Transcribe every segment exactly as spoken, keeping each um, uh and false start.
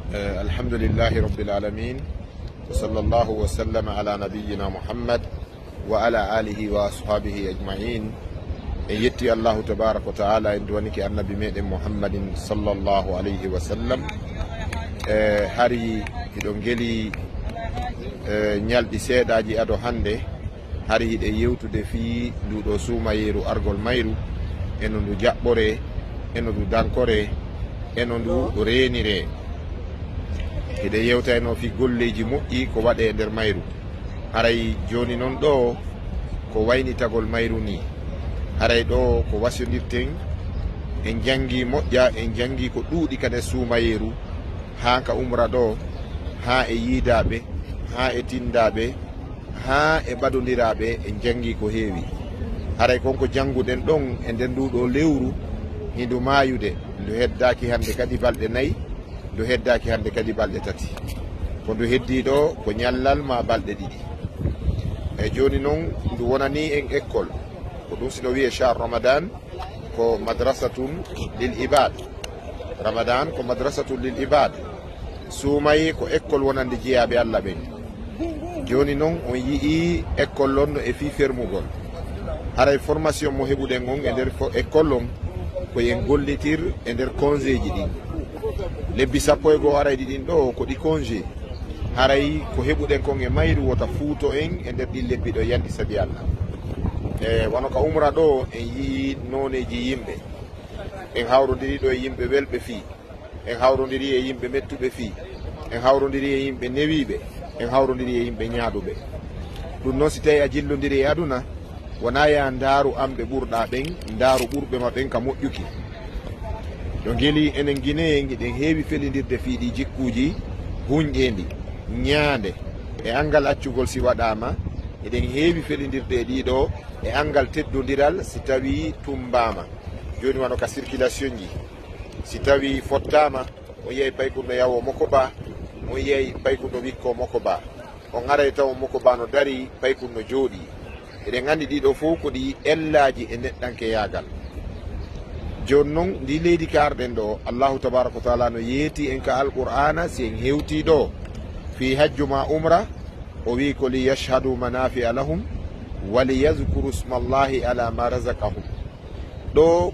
Eh, alhamdulillahi rabbil alamin. Wa sallallahu wa sallama ala nabiyyina Muhammad wa ala alihi wa ashabihi ajma'in. En yetti Allahu tabaraka wa ta'ala, en duwanike annabi meɗen Muhammadin sallallahu alayhi wa sallam. Eh, hari hiɗo ngeli, eh, ñalɗi seeɗaaji ado hannde, hari hiɗen yewtude fii nduu ɗoo suumayeeru, argol mayru, e no ndu jaɓɓoree, e no ndu dankoree, e no ndu reeniree. Hiɗen yewtaynoo fii golleeji moƴƴi ko waɗee e nder mayru. Haray jooni non ɗoo ko waynitagol mayru nii. Haray ɗoo ko wasiyondirten, en janngii moƴƴa, en janngii ko ɗuuɗi ka nder suumayeeru, haa ka umra ɗoo, haa e yiidaaɓe, haa e tinndaaɓe, haa e ɓadondiraaɓe, en janngii ko heewi. Haray kon ko jannguɗen ɗon e nder nduu ɗoo lewru, hindu maayude, ndu heddaaki hannde kadi balɗe nayi, ndu heddaaki hannde kadi balɗe tati. Ko ndu heddii ɗoo ko ñallal maa balɗe ɗiɗi. E jooni non, ndu wonanii en école. Ko ɗum si no wi'ee shahru Ramadan, ko madrasatun lil ibad. Ramadan ko madrasatun lil ibad. Suumayee ko école wonande jiyaaɓe Allah ɓen. Jooni non, on yi'ii école on no e fii fermugol. Haray formation mo heɓuɗen on e nder fo-, école on, ko en gollitir e nder congéji ɗin. Lebbi sappo e goo arayɗi ɗin ɗoo ko ɗi congé. Haray ko heɓuɗen kon e mayru wota fuuto en e nder ɗin lebbi ɗoo, yanti sabi Allah. E wano ka umra ɗoo, en yi'ii nooneeji yimɓe. En hawrondirii ɗoo e yimɓe welɓe fii. En hawrondirii e yimɓe mettuɓe fii. En hawrondirii e yimɓe newiiɓe. En hawrondirii e yimɓe ñaaɗuɓe. Ɗum non, si tawii a jillondirii e aduna, wonaa yaa ndaaru an ɓe ɓurɗaa ɓen, ndaaru ɓurɓe ma ɓen ka moƴƴuki. Ɗo ngeli enen Guinéen, hiɗen heewi felindirde fii ɗii jikkuuji, huunƴeendi, ñaande, e anngal accugol si waɗaama, hiɗen heewi felindirde e ɗii ɗoo, e anngal teddondiral si tawii tummbaama. Jooni wano ka circulation ji, si tawii fottaama, on yi'ay paykunno yawoo moko baa, on yi'ay paykunno wikkoo moko baa. On aray tawa moko baa no darii, paykun no jooɗii. Eɗen anndi ɗii ɗoo fow ko ɗi ellaaji e neɗɗankeyaagal. Jooni non, ndii leydi ka arɗen ɗoo, Allaahu tabaaraka wa taala no yeeti en ka Alqur'aana, si en hewtii ɗoo fii hajju maa umra, o wi'i ko: "Li yashhadu manafi'a lahum wa li yazkuru smallahi ala ma razaqahum." Ɗoo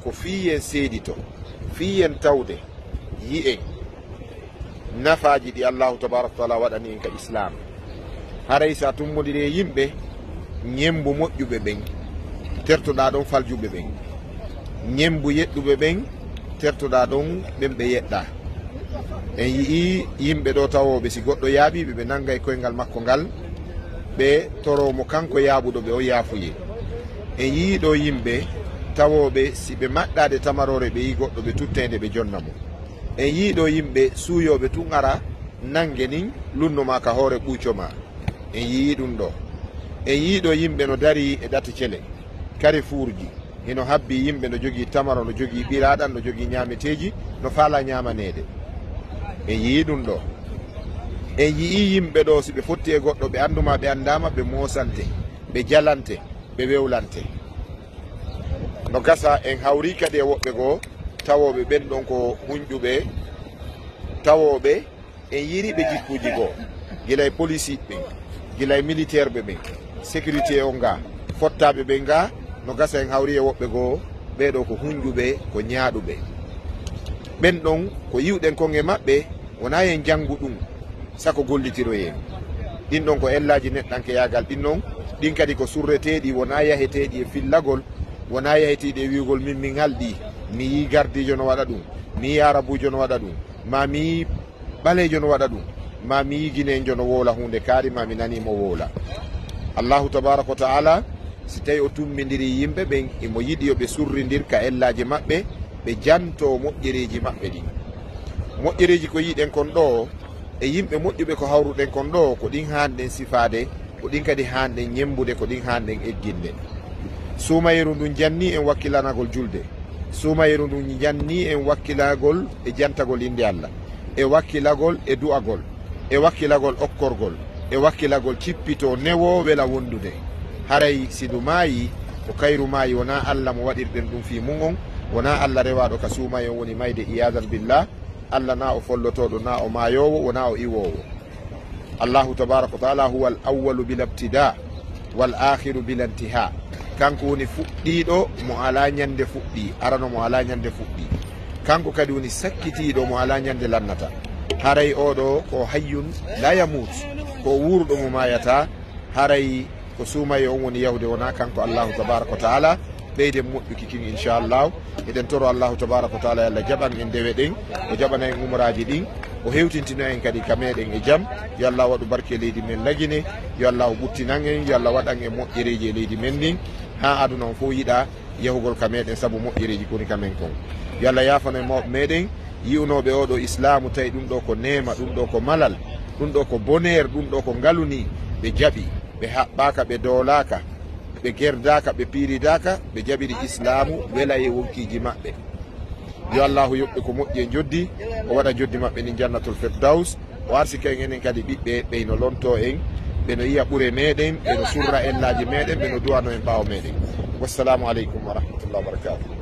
ko fii yen seedito, fii yen tawde, yi'en nafaaji ɗi Allaahu tabaaraka wa taala waɗani en ka Islaam. Haray si a tummbondiri e yimɓe, ñemmbu moƴƴuɓe ɓen, tertoɗaa ɗon faljuɓe ɓen. Ñemmbu yeɗɗuɓe ɓen, tertoɗaa ɗon ɓen ɓe yeɗɗaa. En yi'ii yimɓe ɗoo tawooɓe, si goɗɗo yaaɓii ɓe, ɓe nannga e koyngal makko ngal, ɓe toroo mo kanko yaaɓuɗo ɓe on yaafuyee. En yi'ii ɗoo yimɓe tawooɓe, si ɓe maɗɗaade tamaroore, ɓe yi'i goɗɗo, ɓe tutta e nde, ɓe jonna mo. En yi'ii ɗoo yimɓe suuyooɓe tun ara nannge nin, lunno maa ka hoore ɓuuco maa. En yi'ii ɗum ɗoo. En yi'ii ɗoo yimɓe no darii e ɗate cele, karifuurji, hino habbii yimɓe, no jogii tamaro, no jogii ɓiraaɗam, no jogii ñaameteeji, no faalaa ñaamaneede. En yi'ii ɗum ɗoo. En yi'ii yimɓe ɗoo, si ɓe fotti e goɗɗo, ɓe anndu maa ɓe anndaama, ɓe moosante, ɓe jalante, ɓe wewlante. No gasa en hawrii kadi e woɓɓe goo, tawooɓe ɓen ɗon ko huunƴuɓe, tawooɓe en yi'ii ɓe jikkuuji goo, gila e polisiiɓe ɓen, gila e militeerɓe ɓen, sécurité on gaa, fottaaɓe ɓen gaa, no gasa en hawrii e woɓɓe goo, ɓee ɗoo ko huunƴuɓe, ko ñaaɗuɓe. Ɓen ɗon ko yi'uɗen kon e maɓɓe, wonaa en janngu ɗum, sako gollitiroyen. Ɗin ɗon ko ellaaji neɗɗankeyaagal ɗin ɗon, ɗin kadi ko surreteeɗi, wonaa yaheteeɗi e fillagol, wonaa yaheteeɗi e wi'ugol min mi ŋalɗii, mi yi'ii gardiijo no waɗa ɗum, mi yi'ii aarabuujo no waɗa ɗum, maa mi yi'ii ɓaleejo no waɗa ɗum, maa mi yi'ii gineenjo no wowla huunde kaari, maa mi nanii mo wowla. Allaahu tabaaraka wa ta'aala, si tawii o tummbidirii yimɓe ɓen, himo yiɗi yo ɓe surrindir ka ellaaji maɓɓe, ɓe jantoo moƴƴereeji maɓɓe ɗin. Moƴƴereeji ko yi'uɗen kon ɗoo, e yimɓe moƴƴuɓe ko hawruɗen kon ɗoo, ko ɗin haanɗen sifaade, ko ɗin kadi haanɗen ñemmbude, ko ɗin haanɗen egginde. Suumayeeru ndun jannii en wakkilanagol julde. Suumayeeru ndun jannii en wakkilagol e jantagol innde Alla, e wakkilagol e du'agol, e wakkilagol okkorgol, e wakkilagol cippitoo, newoo, wela wondude. Haray si ndu maayii, ko kayru maayi, wonaa Alla mo waɗirɗen ɗum fii mun on, wonaa Alla rewaaɗo ka suumaye on woni mayde, iyaadan billah. Allah na o follotooɗo, na o maayoowo, wona o iwoowo. Allahu tabaraka wa taala huwa al awwalu bila ibtida, wal akhiru bila intiha. Kanko woni fuɗɗiiɗo mo ala ñande fuɗɗi, arano mo ala ñande fuɗɗi. Kanko kadi woni sakkitiiɗo mo ala ñande lannata. Haray oɗo ko hayyun la yamut, ko wuuruɗo mo maayata. Haray ko suumaye on woni yahude, wona kanko Allahu tabaraka wa taala. Ɓeyden moƴƴuki kin, inchallahu. Eɗen toro Allahu tabaraka wa taala, yo Allah jaɓan en ndewe ɗen, o jaɓana en umraaji ɗin, o hewtintino en kadi ka meɗen e jam. Yo Allah waɗu barke leydi men Lagine, yo Allah o ɓuttinan en, yo Allah waɗan en moƴƴereeji e leydi men ndin, haa aduna on fof yiɗa yahugol ka meɗen sabu moƴƴereeji koni ka men kon. Yo Allah yaafano e mawɓe meɗen yi'unooɓe oɗo islaamu, tawi ɗum ɗo ko neema, ɗum ɗo ko malal, ɗum ɗo ko bonheur, ɗum ɗo ko ngalu ni, ɓe jaɓi, ɓe haɓɓaaka, ɓe doolaaka, ɓe gerdaaka, ɓe piiridaaka, ɓe jaɓiri islaamu, wela e wonkiiji maɓɓe. Yo Allahu yoɓɓe ko moƴƴi e njoddi, o waɗa njoddi maɓɓe ndin jannatul firdaus, o arsika en enen kadi ɓiɓɓe ɓeyno lonto en, ɓe no yiya ɓure meɗen, ɓe no surra ellaaji meɗen, ɓe no duwano en ɓaawo meɗen. Wassalamu aleykum wa rahmatullahi wa barakatuh.